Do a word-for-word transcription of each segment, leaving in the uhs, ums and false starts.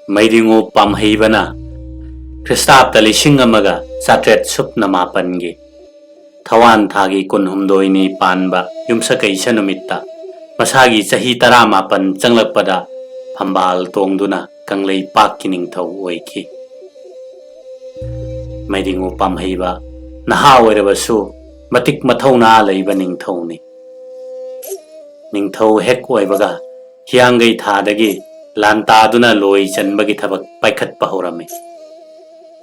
ꯃꯩꯗꯤꯉꯨ ꯄꯥꯝꯍꯩꯕꯅ ꯈ꯭ꯔꯤꯁꯇꯥꯕꯇ ꯂꯤꯁꯤꯡ ꯑꯃꯒ ꯆꯥꯇ꯭ꯔꯦꯠ ꯁꯨꯞꯅ ꯃꯥꯄꯟꯒꯤ ꯊꯋꯥꯟ ꯊꯥꯒꯤ ꯀꯨꯟꯍꯨꯝꯗꯣꯏꯅꯤ ꯄꯥꯟꯕ ꯌꯨꯝꯁꯀꯩꯁ ꯅꯨꯃꯤꯠꯇ ꯃꯁꯥꯒꯤ ꯆꯍꯤ ꯇꯔꯥꯃꯥꯄꯟ ꯆꯪꯂꯛꯄꯗ ꯐꯝꯕꯥꯜ ꯇꯣꯡꯗꯨꯅ ꯀꯪꯂꯩꯄꯥꯛꯀꯤ ꯅꯤꯡꯊꯧ ꯑꯣꯏꯈꯤ꯫ ꯃꯩꯗꯤꯉꯨ ꯄꯥꯝꯍꯩꯕ ꯅꯍꯥ ꯑꯣꯏꯔꯕꯁꯨ ꯃꯇꯤꯛ ꯃꯊꯧꯅꯥ ꯂꯩꯕ ꯅꯤꯡꯊꯧꯅꯤ꯫ ꯅꯤꯡꯊꯧ ꯍꯦꯛ ꯑꯣꯏꯕꯒ ꯍꯤꯌꯥꯡꯒꯩ ꯊꯥꯗꯒꯤ ꯂꯥꯟ ꯇꯥꯗꯨꯅ ꯂꯣꯏ ꯆꯟꯕꯒꯤ ꯊꯕꯛ ꯄꯥꯏꯈꯠꯄ ꯍꯧꯔꯝꯃꯤ꯫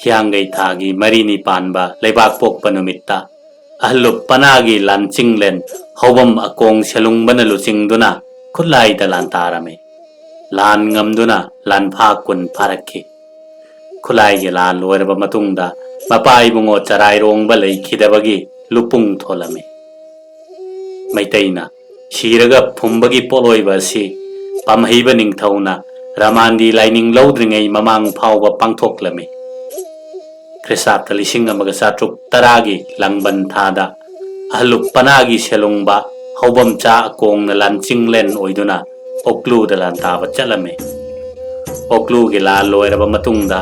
ꯍꯤꯌꯥꯡꯒꯩ ꯊꯥꯒꯤ ꯃꯔꯤꯅꯤ ꯄꯥꯟꯕ ꯂꯩꯕꯥꯛ ꯄꯣꯛꯄ ꯅꯨꯃꯤꯠꯇ ꯑꯍꯜꯂꯨꯞ ꯄꯅꯥꯒꯤ ꯂꯥꯟꯆꯤꯡꯂꯦꯟ ꯍꯧꯕꯝ ꯑꯀꯣꯡ ꯁꯦꯂꯨꯡꯕꯅ ꯂꯨꯆꯤꯡꯗꯨꯅ ꯈꯨꯠꯂꯥꯏꯗ ꯂꯥꯟ ꯇꯥꯔꯝꯃꯤ꯫ ꯂꯥꯟ ꯉꯝꯗꯨꯅ ꯂꯥꯟꯐꯥ ꯀꯨꯟ ꯐꯥꯔꯛꯈꯤ꯫ ꯈꯨꯠꯂꯥꯏꯒꯤ ꯂꯥꯟ ꯂꯣꯏꯔꯕ ꯃꯇꯨꯡꯗ ꯃꯄꯥ ꯏꯕꯨꯡꯉꯣ ꯆꯔꯥꯏꯔꯣꯡꯕ ꯂꯩꯈꯤꯗꯕꯒꯤ ꯂꯨꯄꯨꯡ ꯊꯣꯜꯂꯝꯃꯤ꯫ ꯃꯩꯇꯩꯅ ꯁꯤꯔꯒ ꯐꯨꯝꯕꯒꯤ ꯄꯣꯠꯂꯣꯏꯕ ꯑꯁꯤ ꯄꯥꯝꯍꯩꯕ ꯅꯤꯡꯊꯧꯅ ꯔꯃꯥꯟꯗꯤ ꯂꯥꯏꯅꯤꯡ ꯂꯧꯗ꯭ꯔꯤꯉꯩ ꯃꯃꯥꯡ ꯐꯥꯎꯕ ꯄꯥꯡꯊꯣꯛꯂꯝꯃꯤ꯫ ꯈ꯭ꯔꯤꯁꯇꯥꯕꯇ ꯂꯤꯁꯤꯡ ꯑꯃꯒ ꯆꯥꯇ꯭ꯔꯨꯛ ꯇꯔꯥꯒꯤ ꯂꯥꯡꯕꯟ ꯊꯥꯗ ꯑꯍꯜꯂꯨꯞ ꯄꯅꯥꯒꯤ ꯁꯦꯂꯨꯡꯕ ꯍꯧꯕꯝꯆꯥ ꯑꯀꯣꯡꯅ ꯂꯥꯟꯆꯤꯡꯂꯦꯟ ꯑꯣꯏꯗꯨꯅ ꯑꯣꯛꯂꯨꯗ ꯂꯥꯟ ꯇꯥꯕ ꯆꯠꯂꯝꯃꯤ꯫ ꯑꯣꯛꯂꯨꯒꯤ ꯂꯥꯟ ꯂꯣꯏꯔꯕ ꯃꯇꯨꯡꯗ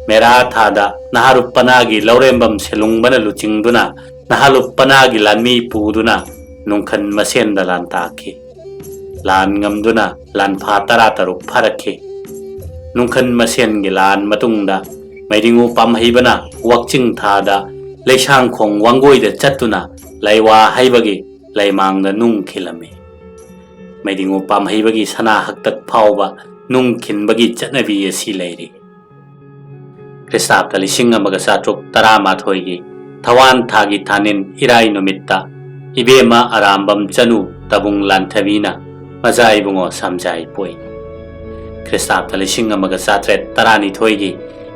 ꯃꯦꯔꯥ ꯊꯥꯗ ꯅꯍꯥꯔꯨꯞ ꯄꯅꯥꯒꯤ ꯂꯧꯔꯦꯝꯕꯝ ꯁꯦꯂꯨꯡꯕꯅ ꯂꯨꯆꯤꯡꯗꯨꯅ ꯅꯍꯥꯔꯨꯞ ꯄꯅꯥꯒꯤ ꯂꯥꯟꯃꯤ ꯄꯨꯗꯨꯅ ꯅꯨꯡꯈꯟ ꯃꯁꯦꯟꯗ ꯂꯥꯟ ꯇꯥꯈꯤ꯫ ꯂꯥꯟ ꯉꯝꯗꯨꯅ ꯂꯥꯟꯐꯥ ꯇꯔꯥ ꯇꯔꯨꯛ ꯐꯥꯔꯛꯈꯤ꯫ ꯅꯨꯡꯈꯟ ꯃꯁꯦꯟꯒꯤ ꯂꯥꯟ ꯃꯇꯨꯡꯗ ꯃꯩꯗꯤꯉꯨ ꯄꯥꯝꯍꯩꯕꯅ ꯋꯥꯛꯆꯤꯡ ꯊꯥꯗ ꯂꯩꯁꯥꯡꯈꯣꯡ ꯋꯥꯡꯒꯣꯏꯗ ꯆꯠꯇꯨꯅ ꯂꯩꯋꯥ ꯍꯩꯕꯒꯤ ꯂꯩꯃꯥꯡꯗ ꯅꯨꯡ ꯈꯤꯜꯂꯝꯃꯤ꯫ ꯃꯩꯗꯤꯉꯨ ꯄꯥꯝꯍꯩꯕꯒꯤ ꯁꯅꯥ ꯍꯛꯇꯛ ꯐꯥꯎꯕ ꯅꯨꯡ ꯈꯤꯟꯕꯒꯤ ꯆꯠꯅꯕꯤ ꯑꯁꯤ ꯂꯩꯔꯤ꯫ ꯈ꯭ꯔꯤꯁꯇꯥꯕꯇ ꯂꯤꯁꯤꯡ ꯑꯃꯒ ꯆꯥꯇ꯭ꯔꯨꯛ ꯇꯔꯥꯃꯥꯊꯣꯏꯒꯤ ꯊꯋꯥꯟ ꯊꯥꯒꯤ ꯊꯥꯅꯤꯟ ꯏꯔꯥꯏ ꯅꯨꯃꯤꯠꯇ ꯏꯕꯦꯝꯃ ꯑꯔꯥꯝꯕꯝ ꯆꯅꯨ ꯇꯕꯨꯡ ꯂꯥꯟꯊꯕꯤꯅ ꯃꯆꯥ ꯏꯕꯨꯡꯉꯣ ꯁꯝꯖꯥꯏ ꯄꯣꯛꯏ꯫ ꯈ꯭ꯔꯤꯁꯇꯥꯕꯇ ꯂꯤꯁꯤꯡ ꯑꯃꯒ ꯆꯥꯇ꯭ꯔꯦꯠ ꯇꯔꯥꯅꯤꯊꯣꯏꯒꯤ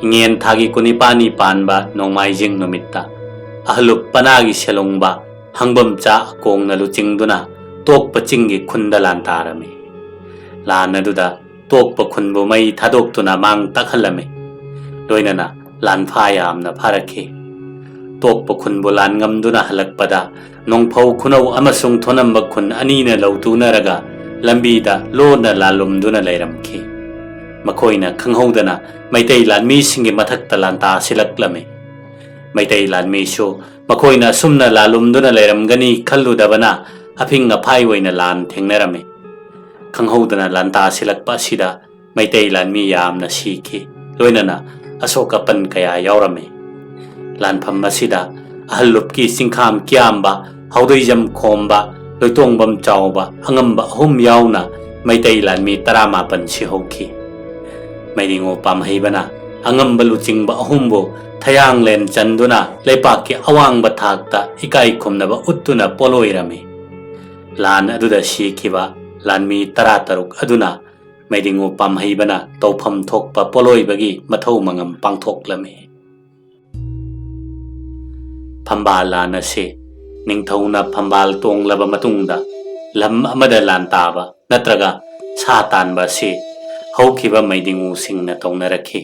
ꯏꯉꯦꯟ ꯊꯥꯒꯤ ꯀꯨꯟꯅꯤꯄꯥꯟꯅꯤ ꯄꯥꯟꯕ ꯅꯣꯡꯃꯥꯏꯖꯤꯡ ꯅꯨꯃꯤꯠꯇ ꯑꯍꯜꯂꯨꯞ ꯄꯅꯥꯒꯤ ꯁꯦꯂꯨꯡꯕ ꯍꯪꯕꯝꯆꯥ ꯑꯀꯣꯡꯅ ꯂꯨꯆꯤꯡꯗꯨꯅ ꯇꯣꯛꯄ ꯆꯤꯡꯒꯤ ꯈꯨꯟꯗ ꯂꯥꯟ ꯇꯥꯔꯝꯃꯤ꯫ ꯂꯥꯟ ꯑꯗꯨꯗ ꯇꯣꯛꯄ ꯈꯨꯟꯕꯨ ꯃꯩ ꯊꯥꯗꯣꯛꯇꯨꯅ ꯃꯥꯡ ꯇꯥꯛꯍꯜꯂꯝꯃꯤ꯫ ꯂꯣꯏꯅꯅ ꯂꯥꯟꯐꯥ ꯌꯥꯝꯅ ꯐꯥꯔꯛꯈꯤ꯫ ꯇꯣꯛꯄ ꯈꯨꯟꯕꯨ ꯂꯥꯟ ꯉꯝꯗꯨꯅ ꯍꯜꯂꯛꯄꯗ ꯅꯣꯡꯐꯧ ꯈꯨꯅꯧ ꯑꯃꯁꯨꯡ ꯊꯣꯅꯝꯕ ꯈꯨꯟ ꯑꯅꯤꯅ ꯂꯧꯇꯨꯅꯔꯒ ꯂꯝꯕꯤꯗ ꯂꯣꯟꯅ ꯂꯥꯜꯂꯨꯝꯗꯨꯅ ꯂꯩꯔꯝꯈꯤ꯫ ꯃꯈꯣꯏꯅ ꯈꯪꯍꯧꯗꯅ ꯃꯩꯇꯩ ꯂꯥꯟꯃꯤꯁꯤꯡꯒꯤ ꯃꯊꯛꯇ ꯂꯥꯟꯇꯥ ꯁꯤꯜꯂꯛꯂꯝꯃꯤ꯫ ꯃꯩꯇꯩ ꯂꯥꯟꯃꯤꯁꯨ ꯃꯈꯣꯏꯅ ꯑꯁꯨꯝꯅ ꯂꯥꯜꯂꯨꯝꯗꯨꯅ ꯂꯩꯔꯝꯒꯅꯤ ꯈꯜꯂꯨꯗꯕꯅ ꯑꯐꯤꯡ ꯑꯐꯥꯏ ꯑꯣꯏꯅ ꯂꯥꯟ ꯊꯦꯡꯅꯔꯝꯃꯤ꯫ ꯈꯪꯍꯧꯗꯅ ꯂꯥꯟꯇꯥ ꯁꯤꯜꯂꯛꯄ ꯑꯁꯤꯗ ꯃꯩꯇꯩ ꯂꯥꯟꯃꯤ ꯌꯥꯝꯅ ꯁꯤꯈꯤ, ꯂꯣꯏꯅꯅ ꯑꯁꯣꯛ ꯑꯄꯟ ꯀꯌꯥ ꯌꯥꯎꯔꯝꯃꯤ꯫ ꯂꯥꯟꯐꯝ ꯑꯁꯤꯗ ꯑꯍꯜ ꯂꯨꯞꯀꯤ ꯆꯤꯡꯈꯥꯝ ꯀꯤꯌꯥꯝꯕ, ꯍꯥꯎꯗꯩꯖꯝ ꯈꯣꯝꯕ, ꯂꯣꯏꯇꯣꯡꯕꯝ ꯆꯥꯎꯕ, ꯑꯉꯝꯕ ꯑꯍꯨꯝ ꯌꯥꯎꯅ ꯃꯩꯇꯩ ꯂꯥꯟꯃꯤ ꯇꯔꯥꯃꯥꯄꯟ ꯁꯤꯍꯧꯈꯤ꯫ ꯃꯩꯗꯤꯉꯣ ꯄꯥꯝꯍꯩꯕꯅ ꯑꯉꯝꯕ ꯂꯨꯆꯤꯡꯕ ꯑꯍꯨꯝꯕꯨ ꯊꯌꯥꯡꯂꯦꯟ ꯆꯟꯗꯨꯅ ꯂꯩꯄꯥꯛꯀꯤ ꯑꯋꯥꯡꯕ ꯊꯥꯛꯇ ꯏꯀꯥꯏ ꯈꯨꯝꯅꯕ ꯎꯠꯇꯨꯅ ꯄꯣꯠꯂꯣꯏꯔꯝꯃꯤ꯫ ꯂꯥꯟ ꯑꯗꯨꯗ ꯁꯤꯈꯤꯕ ꯂꯥꯟꯃꯤ ꯇꯔꯥꯇꯔꯨꯛ ꯑꯗꯨꯅ ꯃꯩꯗꯤꯉꯣ ꯄꯥꯝꯍꯩꯕꯅ ꯇꯧꯐꯝ ꯊꯣꯛꯄ ꯄꯣꯠꯂꯣꯏꯕꯒꯤ ꯃꯊꯧ ꯃꯉꯝ ꯄꯥꯡꯊꯣꯛꯂꯝꯃꯤ꯫ ꯐꯝꯕꯥꯜ ꯂꯥꯟ ꯑꯁꯤ ꯅꯤꯡꯊꯧꯅ ꯐꯝꯕꯥꯜ ꯇꯣꯡꯂꯕ ꯃꯇꯨꯡꯗ ꯂꯝ ꯑꯃꯗ ꯂꯥꯟ ꯇꯥꯕ ꯅꯠꯇ꯭ꯔꯒ ꯁꯥ ꯇꯥꯟꯕ ꯑꯁꯤ ꯍꯧꯈꯤꯕ ꯃꯩꯗꯤꯉꯨꯁꯤꯡꯅ ꯇꯧꯅꯔꯛꯈꯤ꯫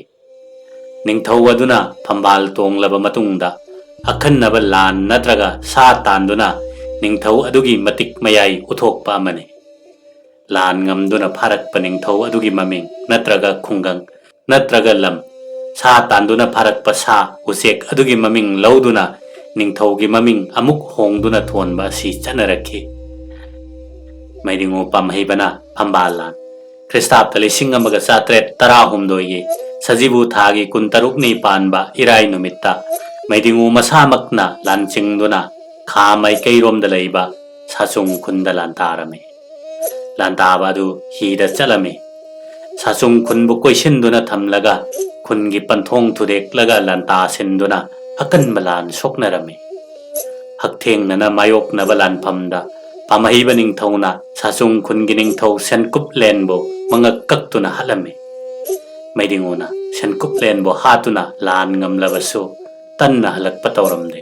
ꯅꯤꯡꯊꯧ ꯑꯗꯨꯅ ꯐꯝꯕꯥꯜ ꯇꯣꯡꯂꯕ ꯃꯇꯨꯡꯗ ꯑꯈꯟꯅꯕ ꯂꯥꯟ ꯅꯠꯇ꯭ꯔꯒ ꯁꯥ ꯇꯥꯟꯗꯨꯅ ꯅꯤꯡꯊꯧ ꯑꯗꯨꯒꯤ ꯃꯇꯤꯛ ꯃꯌꯥꯏ ꯎꯠꯊꯣꯛꯄ ꯑꯃꯅꯤ꯫ ꯂꯥꯟ ꯉꯝꯗꯨꯅ ꯐꯥꯔꯛꯄ ꯅꯤꯡꯊꯧ ꯑꯗꯨꯒꯤ ꯃꯃꯤꯡ ꯅꯠꯇ꯭ꯔꯒ ꯈꯨꯡꯒꯪ ꯅꯠꯇ꯭ꯔꯒ ꯂꯝ, ꯁꯥ ꯇꯥꯟꯗꯨꯅ ꯐꯥꯔꯛꯄ ꯁꯥ, ꯎꯆꯦꯛ ꯑꯗꯨꯒꯤ ꯃꯃꯤꯡ ꯂꯧꯗꯨꯅ ꯅꯤꯡꯊꯧꯒꯤ ꯃꯃꯤꯡ ꯑꯃꯨꯛ ꯍꯣꯡꯗꯨꯅ ꯊꯣꯟꯕ ꯑꯁꯤ ꯆꯠꯅꯔꯛꯈꯤ꯫ ꯃꯩꯗꯤꯉꯣ ꯄꯥꯝꯍꯩꯕꯅ ꯐꯝꯕꯥꯜ ꯂꯥꯟ, ꯈ꯭ꯔꯤꯁꯇꯥꯕꯗ ꯂꯤꯁꯤꯡ ꯑꯃꯒ ꯆꯥꯇ꯭ꯔꯦꯠ ꯇꯔꯥꯍꯨꯝꯗꯣꯏꯒꯤ ꯁꯖꯤꯕꯨ ꯊꯥꯒꯤ ꯀꯨꯟꯇꯔꯨꯛꯅꯤ ꯄꯥꯟꯕ ꯏꯔꯥꯏ ꯅꯨꯃꯤꯠꯇ ꯃꯩꯗꯤꯉꯣ ꯃꯁꯥꯃꯛꯅ ꯂꯥꯟꯆꯤꯡꯗꯨꯅ ꯈꯥ ꯃꯥꯏꯀꯩꯔꯣꯝꯗ ꯂꯩꯕ ꯁꯥꯆꯨꯡ ꯈꯨꯟꯗ ꯂꯥꯟꯗꯥꯔꯝꯃꯤ꯫ ꯂꯥꯟꯗꯥꯕ ꯑꯗꯨ ꯍꯤꯗ ꯆꯠꯂꯝꯃꯤ꯫ ꯁꯥꯆꯨꯡ ꯈꯨꯟꯕꯨ ꯀꯣꯏꯁꯤꯟꯗꯨꯅ ꯊꯝꯂꯒ ꯈꯨꯟꯒꯤ ꯄꯟꯊꯣꯡ ꯊꯨꯗꯦꯛꯂꯒ ꯂꯥꯟꯇꯥ ꯁꯤꯟꯗꯨꯅ ꯑꯀꯟꯕ ꯂꯥꯟ ꯁꯣꯛꯅꯔꯝꯃꯤ꯫ ꯍꯛꯊꯦꯡꯅꯅ ꯃꯥꯌꯣꯛꯅꯕ ꯂꯥꯟꯐꯝꯗ ꯄꯥꯝꯍꯩꯕ ꯅꯤꯡꯊꯧꯅ ꯁꯥꯆꯨꯡ ꯈꯨꯟꯒꯤ ꯅꯤꯡꯊꯧ ꯁꯦꯟꯀꯨꯞꯂꯦꯟꯕꯨ ꯃꯉꯛ ꯀꯛꯇꯨꯅ ꯍꯥꯠꯂꯝꯃꯤ꯫ ꯃꯩꯗꯤꯉꯨꯅ ꯁꯦꯟꯀꯨꯞꯂꯦꯟꯕꯨ ꯍꯥꯠꯇꯨꯅ ꯂꯥꯟ ꯉꯝꯂꯕꯁꯨ ꯇꯟꯅ ꯍꯜꯂꯛꯄ ꯇꯧꯔꯝꯗꯦ꯫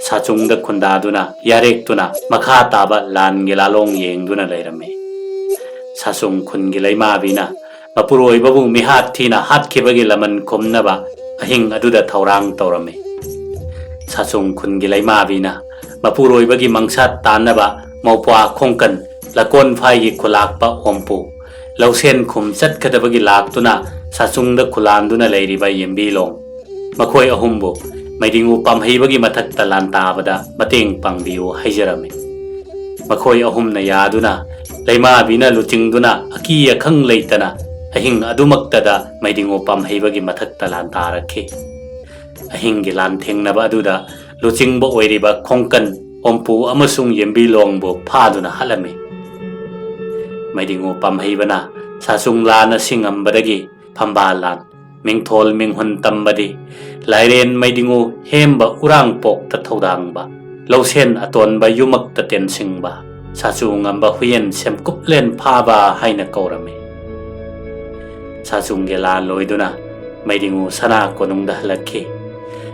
ꯁꯥꯆꯨꯡꯗ ꯈꯨꯟꯗꯥꯗꯨꯅ ꯌꯥꯔꯦꯛꯇꯨꯅ ꯃꯈꯥ ꯇꯥꯕ ꯂꯥꯟꯒꯤ ꯂꯥꯂꯣꯡ ꯌꯦꯡꯗꯨꯅ ꯂꯩꯔꯝꯃꯤ꯫ ꯁꯥꯆꯨꯡ ꯈꯨꯟꯒꯤ ꯂꯩꯃꯥꯕꯤꯅ ꯃꯄꯨꯔꯣꯏꯕꯕꯨ ꯃꯤꯍꯥꯠ ꯊꯤꯅ ꯍꯥꯠꯈꯤꯕꯒꯤ ꯂꯃꯟ ꯈꯨꯝꯅꯕ ꯑꯍꯤꯡ ꯑꯗꯨꯗ ꯊꯧꯔꯥꯡ ꯇꯧꯔꯝꯃꯤ꯫ ꯁꯥꯆꯨꯡ ꯈꯨꯟꯒꯤ ꯂꯩꯃꯥꯕꯤꯅ ꯃꯄꯨꯔꯣꯏꯕꯒꯤ ꯃꯪꯁꯥꯠ ꯇꯥꯟꯅꯕ ꯃꯧꯄ꯭ꯋꯥ ꯈꯣꯡꯀꯟ, ꯂꯀꯣꯟꯐꯥꯏꯒꯤ ꯈꯨꯂꯥꯛꯄ ꯑꯣꯝꯄꯨ, ꯂꯧꯁꯦꯟ ꯈꯨꯝ ꯆꯠꯀꯗꯕꯒꯤ ꯂꯥꯛꯇꯨꯅ ꯁꯥꯆꯨꯡꯗ ꯈꯨꯂꯥꯟꯗꯨꯅ ꯂꯩꯔꯤꯕ ꯌꯦꯝꯕꯤꯂꯣꯡ, ꯃꯈꯣꯏ ꯑꯍꯨꯝꯕꯨ ꯃꯩꯗꯤꯡꯉꯨ ꯄꯥꯝꯍꯩꯕꯒꯤ ꯃꯊꯛꯇ ꯂꯥꯟ ꯇꯥꯕꯗ ꯃꯇꯦꯡ ꯄꯥꯡꯕꯤꯌꯨ ꯍꯥꯏꯖꯔꯝꯃꯤ꯫ ꯃꯈꯣꯏ ꯑꯍꯨꯝꯅ ꯌꯥꯗꯨꯅ ꯂꯩꯃꯥꯕꯤꯅ ꯂꯨꯆꯤꯡꯗꯨꯅ ꯑꯀꯤ ꯑꯈꯪ ꯂꯩꯇꯅ ꯑꯍꯤꯡ ꯑꯗꯨꯃꯛꯇꯗ ꯃꯩꯗꯤꯡꯉꯨ ꯄꯥꯝꯍꯩꯕꯒꯤ ꯃꯊꯛꯇ ꯂꯥꯟ ꯇꯥꯔꯛꯈꯤ꯫ ꯑꯍꯤꯡꯒꯤ ꯂꯥꯟ ꯊꯦꯡꯅꯕ ꯑꯗꯨꯗ ꯂꯨꯆꯤꯡꯕ ꯑꯣꯏꯔꯤꯕ ꯈꯣꯡꯀꯟ, ꯑꯣꯝꯄꯨ ꯑꯃꯁꯨꯡ ꯌꯦꯝꯕꯤꯂꯣꯡꯕꯨ ꯐꯥꯗꯨꯅ ꯍꯥꯠꯂꯝꯃꯤ꯫ ꯃꯩꯗꯤꯡꯉꯨ ꯄꯥꯝꯍꯩꯕꯅ ꯁꯥꯆꯨꯡ ꯂꯥꯟ ꯑꯁꯤ ꯉꯝꯕꯗꯒꯤ ꯐꯝꯕꯥꯜ ꯂꯥꯟ, ꯃꯤꯡꯊꯣꯜ ꯃꯤꯡꯍꯨꯟ ꯇꯝꯕꯗꯤ, ꯂꯥꯏꯔꯦꯟ ꯃꯩꯗꯤꯡꯉꯨ ꯍꯦꯝꯕ ꯎꯔꯥꯡꯄꯣꯛꯇ ꯊꯧꯗꯥꯡꯕ, ꯂꯧꯁꯦꯟ ꯑꯇꯣꯟꯕ ꯌꯨꯃꯛꯇ ꯇꯦꯟꯁꯤꯡꯕ, ꯁꯥꯆꯨ ꯉꯝꯕ ꯍꯨꯌꯦꯟ ꯁꯦꯝꯀꯨꯞꯂꯦꯟ ꯐꯥꯕ ꯍꯥꯏꯅ ꯀꯧꯔꯝꯃꯤ꯫ ꯁꯥꯆꯨꯡꯒꯤ ꯂꯥꯟ ꯂꯣꯏꯗꯨꯅ ꯃꯩꯗꯤꯡꯉꯨ ꯁꯅꯥ ꯀꯣꯅꯨꯡꯗ ꯍꯜꯂꯛꯈꯤ꯫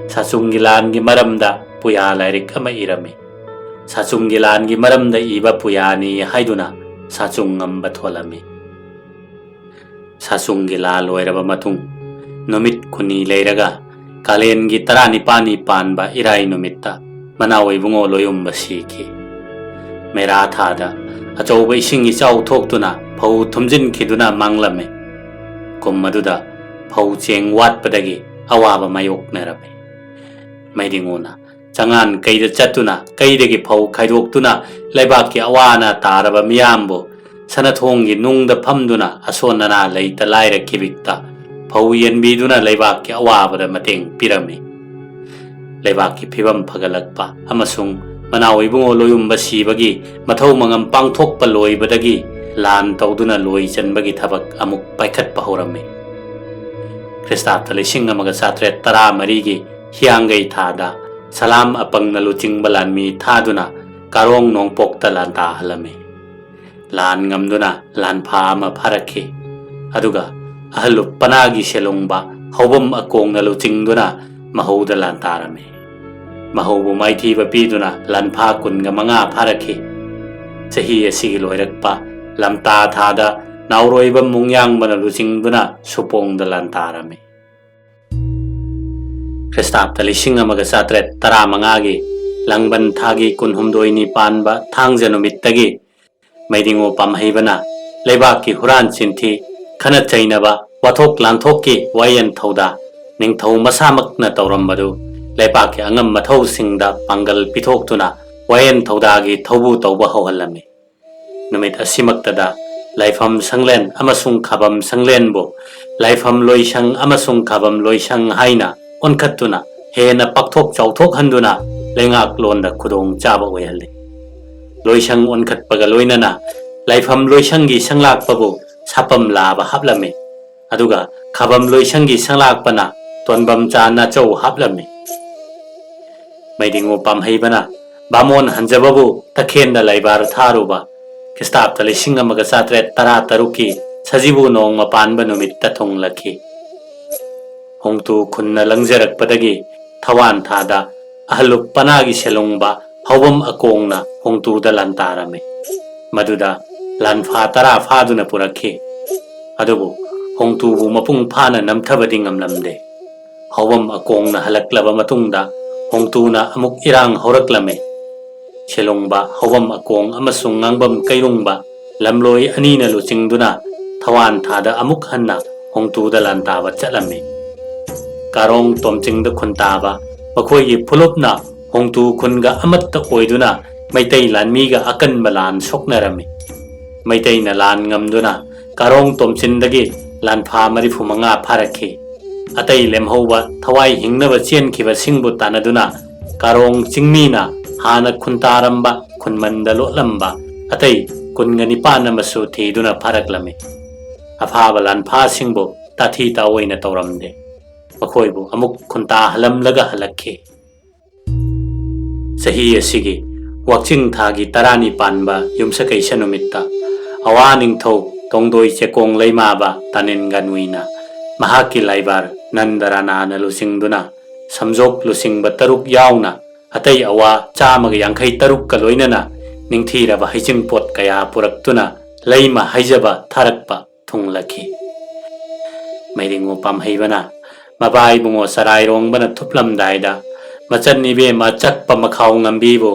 ꯁꯥꯆꯨꯡꯒꯤ ꯂꯥꯟꯒꯤ ꯃꯔꯝꯗ ꯄꯨꯌꯥ ꯂꯥꯏꯔꯤꯛ ꯑꯃ ꯏꯔꯝꯃꯤ꯫ ꯁꯥꯆꯨꯡꯒꯤ ꯂꯥꯟꯒꯤ ꯃꯔꯝꯗ ꯏꯕ ꯄꯨꯌꯥꯅꯤ ꯍꯥꯏꯗꯨꯅ ꯁꯥꯆꯨꯡ ꯉꯝꯕ ꯊꯣꯜꯂꯝꯃꯤ꯫ ꯁꯥꯆꯨꯡꯒꯤ ꯂꯥꯟ ꯂꯣꯏꯔꯕ ꯃꯇꯨꯡ ꯅꯨꯃꯤꯠ ꯀꯨꯟꯅꯤ ꯂꯩꯔꯒ ꯀꯥꯂꯦꯟꯒꯤ ꯇꯔꯥꯅꯤꯄꯥꯜꯅꯤ ꯄꯥꯟꯕ ꯏꯔꯥꯏ ꯅꯨꯃꯤꯠꯇ ꯃꯅꯥꯎ ꯏꯕꯨꯡꯉꯣ ꯂꯣꯌꯨꯝꯕ ꯁꯤꯈꯤ꯫ ꯃꯦꯔꯥ ꯊꯥꯗ ꯑꯆꯧꯕ ꯏꯁꯤꯡ ꯏꯆꯥꯎ ꯊꯣꯛꯇꯨꯅ ꯐꯧ ꯊꯨꯝꯖꯤꯟꯈꯤꯗꯨꯅ ꯃꯥꯡꯂꯝꯃꯤ꯫ ꯀꯨꯝ ꯑꯗꯨꯗ ꯐꯧ ꯆꯦꯡ ꯋꯥꯠꯄꯗꯒꯤ ꯑꯋꯥꯕ ꯃꯥꯌꯣꯛꯅꯔꯝꯃꯤ꯫ ꯃꯩꯗꯤꯡꯉꯨꯅ ꯆꯉꯥꯟ ꯀꯩꯗ ꯆꯠꯇꯨꯅ ꯀꯩꯗꯒꯤ ꯐꯧ ꯈꯥꯏꯗꯣꯛꯇꯨꯅ ꯂꯩꯕꯥꯛꯀꯤ ꯑꯋꯥ ꯑꯅꯥ ꯇꯥꯔꯕ ꯃꯤꯌꯥꯝꯕꯨ ꯁꯅꯥꯊꯣꯡꯒꯤ ꯅꯨꯡꯗ ꯐꯝꯗꯨꯅ ꯑꯁꯣꯟ ꯑꯅꯥ ꯂꯩꯇ ꯂꯥꯏꯔ ꯀꯤꯕꯤꯛꯇ ꯐꯧ ꯌꯦꯟꯕꯤꯗꯨꯅ ꯂꯩꯕꯥꯛꯀꯤ ꯑꯋꯥꯕꯗ ꯃꯇꯦꯡ ꯄꯤꯔꯝꯃꯤ꯫ ꯂꯩꯕꯥꯛꯀꯤ ꯐꯤꯕꯝ ꯐꯒꯠꯂꯛꯄ ꯑꯃꯁꯨꯡ ꯃꯅꯥꯎ ꯏꯕꯨꯡꯉꯣ ꯂꯣꯌꯨꯝꯕ ꯁꯤꯕꯒꯤ ꯃꯊꯧ ꯃꯉꯝ ꯄꯥꯡꯊꯣꯛꯄ ꯂꯣꯏꯕꯗꯒꯤ ꯂꯥꯟ ꯇꯧꯗꯨꯅ ꯂꯣꯏ ꯆꯟꯕꯒꯤ ꯊꯕꯛ ꯑꯃꯨꯛ ꯄꯥꯏꯈꯠꯄ ꯍꯧꯔꯝꯃꯤ꯫ ꯈ꯭ꯔꯤꯁꯇꯥꯕꯇ ꯂꯤꯁꯤꯡ ꯑꯃꯒ ꯆꯥꯇ꯭ꯔꯦꯠ ꯇꯔꯥ ꯃꯔꯤꯒꯤ ꯍꯤꯌꯥꯡꯒꯩ ꯊꯥꯗ ꯁꯂꯥꯝ ꯑꯄꯪꯅ ꯂꯨꯆꯤꯡꯕ ꯂꯥꯟꯃꯤ ꯊꯥꯗꯨꯅ ꯀꯥꯔꯣꯡ ꯅꯣꯡꯄꯣꯛꯇ ꯂꯥꯟꯗꯥꯍꯜꯂꯝꯃꯤ꯫ ꯂꯥꯟ ꯉꯝꯗꯨꯅ ꯂꯥꯟꯐꯥ ꯑꯃ ꯐꯥꯔꯛꯈꯤ꯫ ꯑꯗꯨꯒ ꯑꯍꯜꯂꯨꯞ ꯄꯅꯥꯒꯤ ꯁꯦꯂꯨꯡꯕ ꯍꯧꯕꯝ ꯑꯀꯣꯡꯅ ꯂꯨꯆꯤꯡꯗꯨꯅ ꯃꯍꯧꯗ ꯂꯥꯟ ꯇꯥꯔꯝꯃꯤ꯫ ꯃꯍꯧꯕꯨ ꯃꯥꯏꯊꯤꯕ ꯄꯤꯗꯨꯅ ꯂꯥꯟꯐꯥ ꯀꯨꯟꯒ ꯃꯉꯥ ꯐꯥꯔꯛꯈꯤ꯫ ꯆꯍꯤ ꯑꯁꯤꯒꯤ ꯂꯣꯏꯔꯛꯄ ꯂꯝꯇꯥ ꯊꯥꯗ ꯅꯥꯎꯔꯣꯏꯕ ꯃꯨꯡꯌꯥꯡꯕꯅ ꯂꯨꯆꯤꯡꯗꯨꯅ ꯁꯨꯄꯣꯡꯗ ꯂꯥꯟ ꯇꯥꯔꯝꯃꯤ꯫ ꯈ꯭ꯔꯤꯁꯇꯥꯕꯇ ꯂꯤꯁꯤꯡ ꯑꯃꯒ ꯆꯥꯇ꯭ꯔꯦꯠ ꯇꯔꯥꯃꯉꯥꯒꯤ ꯂꯥꯡꯕꯟ ꯊꯥꯒꯤ ꯀꯨꯟꯍꯨꯝꯗꯣꯏꯅꯤ ꯄꯥꯟꯕ ꯊꯥꯡꯖ ꯅꯨꯃꯤꯠꯇꯒꯤ ꯃꯩꯗꯤꯡꯉꯨ ꯄꯥꯝꯍꯩꯕꯅ ꯂꯩꯕꯥꯛꯀꯤ ꯍꯨꯔꯥꯟ ꯆꯤꯟꯊꯤ, ꯈꯠꯅ ꯆꯩꯅꯕ, ꯋꯥꯊꯣꯛ ꯂꯥꯟꯊꯣꯛꯀꯤ ꯋꯥꯌꯦꯟ ꯊꯧꯗꯥ ꯅꯤꯡꯊꯧ ꯃꯁꯥꯃꯛꯅ ꯇꯧꯔꯝꯕꯗꯨ ꯂꯩꯕꯥꯛꯀꯤ ꯑꯉꯝ ꯃꯊꯧꯁꯤꯡꯗ ꯄꯥꯡꯒꯜ ꯄꯤꯊꯣꯛꯇꯨꯅ ꯋꯥꯌꯦꯟ ꯊꯧꯗꯥꯒꯤ ꯊꯧꯕꯨ ꯇꯧꯕ ꯍꯧꯍꯜꯂꯝꯃꯤ꯫ ꯅꯨꯃꯤꯠ ꯑꯁꯤꯃꯛꯇꯗ ꯂꯥꯏꯐꯝ ꯁꯪꯂꯦꯟ ꯑꯃꯁꯨꯡ ꯈꯥꯕꯝ ꯁꯪꯂꯦꯟꯕꯨ ꯂꯥꯏꯐꯝ ꯂꯣꯏꯁꯪ ꯑꯃꯁꯨꯡ ꯈꯥꯕꯝ ꯂꯣꯏꯁꯪ ꯍꯥꯏꯅ ꯑꯣꯟꯈꯠꯇꯨꯅ ꯍꯦꯟꯅ ꯄꯥꯛꯊꯣꯛ ꯆꯥꯎꯊꯣꯛꯍꯟꯗꯨꯅ ꯂꯩꯉꯥꯛꯂꯣꯟꯗ ꯈꯨꯗꯣꯡ ꯆꯥꯕ ꯑꯣꯏꯍꯜꯂꯤ꯫ ꯂꯣꯏꯁꯪ ꯑꯣꯟꯈꯠꯄꯒ ꯂꯣꯏꯅꯅ ꯂꯥꯏꯐꯝ ꯂꯣꯏꯁꯪꯒꯤ ꯁꯪꯂꯥꯛꯄꯕꯨ ꯁꯥꯄꯝ ꯂꯥꯕ ꯍꯥꯞꯂꯝꯃꯤ꯫ ꯑꯗꯨꯒ ꯈꯥꯕꯝ ꯂꯣꯏꯁꯪꯒꯤ ꯁꯪꯂꯥꯛꯄꯅ ꯇꯣꯟꯕꯝ ꯆꯥ ꯅꯥꯆꯧ ꯍꯥꯞꯂꯝꯃꯤ꯫ ꯃꯩꯗꯤꯡꯉꯨ ꯄꯥꯝꯍꯩꯕꯅ ꯕꯥꯃꯣꯟ ꯍꯟꯖꯕꯕꯨ ꯇꯈꯦꯟꯗ ꯂꯩꯕꯥꯔ ꯊꯥꯔꯨꯕ ꯈ꯭ꯔꯤꯁꯇꯥꯕꯗ ꯂꯤꯁꯤꯡ ꯑꯃꯒ ꯆꯥꯇ꯭ꯔꯦꯠ ꯇꯔꯥ ꯇꯔꯨꯛꯀꯤ ꯁꯖꯤꯕꯨ ꯅꯣꯡꯃ ꯄꯥꯟꯕ ꯅꯨꯃꯤꯠꯇ ꯊꯨꯡꯂꯈꯤ꯫ ꯍꯣꯡꯇꯨ ꯈꯨꯟꯅ ꯂꯪꯖꯔꯛꯄꯗꯒꯤ ꯊꯋꯥꯟ ꯊꯥꯗ ꯑꯍꯜꯂꯨꯞ ꯄꯅꯥꯒꯤ ꯁꯦꯂꯨꯡꯕ ꯍꯧꯕꯝ ꯑꯀꯣꯡꯅ ꯍꯣꯡꯇꯨꯗ ꯂꯥꯟꯇꯥꯔꯝꯃꯤ꯫ ꯃꯗꯨꯗ ꯂꯥꯟꯐꯥ ꯇꯔꯥ ꯐꯥꯗꯨꯅ ꯄꯨꯔꯛꯈꯤ꯫ ꯑꯗꯨꯕꯨ ꯍꯣꯡꯇꯨꯕꯨ ꯃꯄꯨꯡ ꯐꯥꯅ ꯅꯝꯊꯕꯗꯤ ꯉꯝꯂꯝꯗꯦ꯫ ꯍꯧꯕꯝ ꯑꯀꯣꯡꯅ ꯍꯜꯂꯛꯂꯕ ꯃꯇꯨꯡꯗ ꯍꯣꯡꯇꯨꯅ ꯑꯃꯨꯛ ꯏꯔꯥꯡ ꯍꯧꯔꯛꯂꯝꯃꯤ꯫ ꯁꯦꯂꯨꯡꯕ ꯍꯧꯕꯝ ꯑꯀꯣꯡ ꯑꯃꯁꯨꯡ ꯉꯥꯡꯕꯝ ꯀꯩꯔꯨꯡꯕ ꯂꯝꯂꯣꯏ ꯑꯅꯤꯅ ꯂꯨꯆꯤꯡꯗꯨꯅ ꯊꯋꯥꯟ ꯊꯥꯗ ꯑꯃꯨꯛ ꯍꯟꯅ ꯍꯣꯡꯇꯨꯗ ꯂꯥꯟꯇꯥꯕ ꯆꯠꯂꯝꯃꯤ꯫ ꯀꯥꯔꯣꯡ ꯇꯣꯝꯆꯤꯡꯗ ꯈꯨꯟꯇꯥꯕ ꯃꯈꯣꯏꯒꯤ ꯐꯨꯂꯨꯞꯅ ꯍꯣꯡꯇꯨ ꯈꯨꯟꯒ ꯑꯃꯠꯇ ꯑꯣꯏꯗꯨꯅ ꯃꯩꯇꯩ ꯂꯥꯟꯃꯤꯒ ꯑꯀꯟꯕ ꯂꯥꯟ ꯁꯣꯛꯅꯔꯝꯃꯤ꯫ ꯃꯩꯇꯩꯅ ꯂꯥꯟ ꯉꯝꯗꯨꯅ ꯀꯥꯔꯣꯡ ꯇꯣꯝꯆꯤꯟꯗꯒꯤ ꯂꯥꯟꯐꯥ ꯃꯔꯤꯐꯨ ꯃꯉꯥ ꯐꯥꯔꯛꯈꯤ꯫ ꯑꯇꯩ ꯂꯦꯝꯍꯧꯕ ꯊꯋꯥꯏ ꯍꯤꯡꯅꯕ ꯆꯦꯟꯈꯤꯕꯁꯤꯡꯕꯨ ꯇꯥꯟꯅꯗꯨꯅ ꯀꯥꯔꯣꯡ ꯆꯤꯡꯃꯤꯅ ꯍꯥꯟꯅ ꯈꯨꯟꯇꯥꯔꯝꯕ ꯈꯨꯟꯃꯟꯗ ꯂꯣꯠꯂꯝꯕ ꯑꯇꯩ ꯀꯨꯟꯒ ꯅꯤꯄꯥꯟ ꯑꯃꯁꯨ ꯊꯤꯗꯨꯅ ꯐꯥꯔꯛꯂꯝꯃꯤ꯫ ꯑꯐꯥꯕ ꯂꯥꯟꯐꯥꯁꯤꯡꯕꯨ ꯇꯥꯊꯤ ꯇꯥꯑꯣꯏꯅ ꯇꯧꯔꯝꯗꯦ꯫ ꯃꯈꯣꯏꯕꯨ ꯑꯃꯨꯛ ꯈꯨꯟꯇꯥꯍꯜꯂꯝꯂꯒ ꯍꯜꯂꯛꯈꯤ꯫ ꯆꯍꯤ ꯑꯁꯤꯒꯤ ꯋꯥꯛꯆꯤꯡ ꯊꯥꯒꯤ ꯇꯔꯥꯅꯤ ꯄꯥꯟꯕ ꯌꯨꯝꯁꯀꯩꯁ ꯅꯨꯃꯤꯠꯇ ꯑꯋꯥ ꯅꯤꯡꯊꯧ ꯇꯣꯡꯗꯣꯏ ꯆꯦꯀꯣꯡ ꯂꯩꯃꯥꯕ ꯇꯥꯅꯤꯟ ꯒꯥꯅꯨꯏꯅ ꯃꯍꯥꯛꯀꯤ ꯂꯥꯏꯕꯥꯔ ꯅꯟꯗ ꯔꯥꯅꯥꯅ ꯂꯨꯆꯤꯡꯗꯨꯅ ꯁꯝꯖꯣꯛ ꯂꯨꯆꯤꯡꯕ ꯇꯔꯨꯛ ꯌꯥꯎꯅ ꯑꯇꯩ ꯑꯋꯥ ꯆꯥꯝꯃꯒ ꯌꯥꯡꯈꯩ ꯇꯔꯨꯛꯀ ꯂꯣꯏꯅꯅ ꯅꯤꯡꯊꯤꯔꯕ ꯍꯩꯖꯤꯡꯄꯣꯠ ꯀꯌꯥ ꯄꯨꯔꯛꯇꯨꯅ ꯂꯩꯃ ꯍꯩꯖꯕ ꯊꯥꯔꯛꯄ ꯊꯨꯡꯂꯈꯤ꯫ ꯃꯩꯔꯤꯡꯉꯨ ꯄꯥꯝꯍꯩꯕꯅ ꯃꯕꯥꯏꯕꯨꯡꯉꯣ ꯆꯔꯥꯏꯔꯣꯡꯕꯅ ꯊꯨꯞꯂꯝꯗꯥꯏꯗ ꯃꯆꯟ ꯏꯕꯦꯝꯃ ꯆꯛꯄ ꯃꯈꯥꯎ ꯉꯝꯕꯤꯕꯨ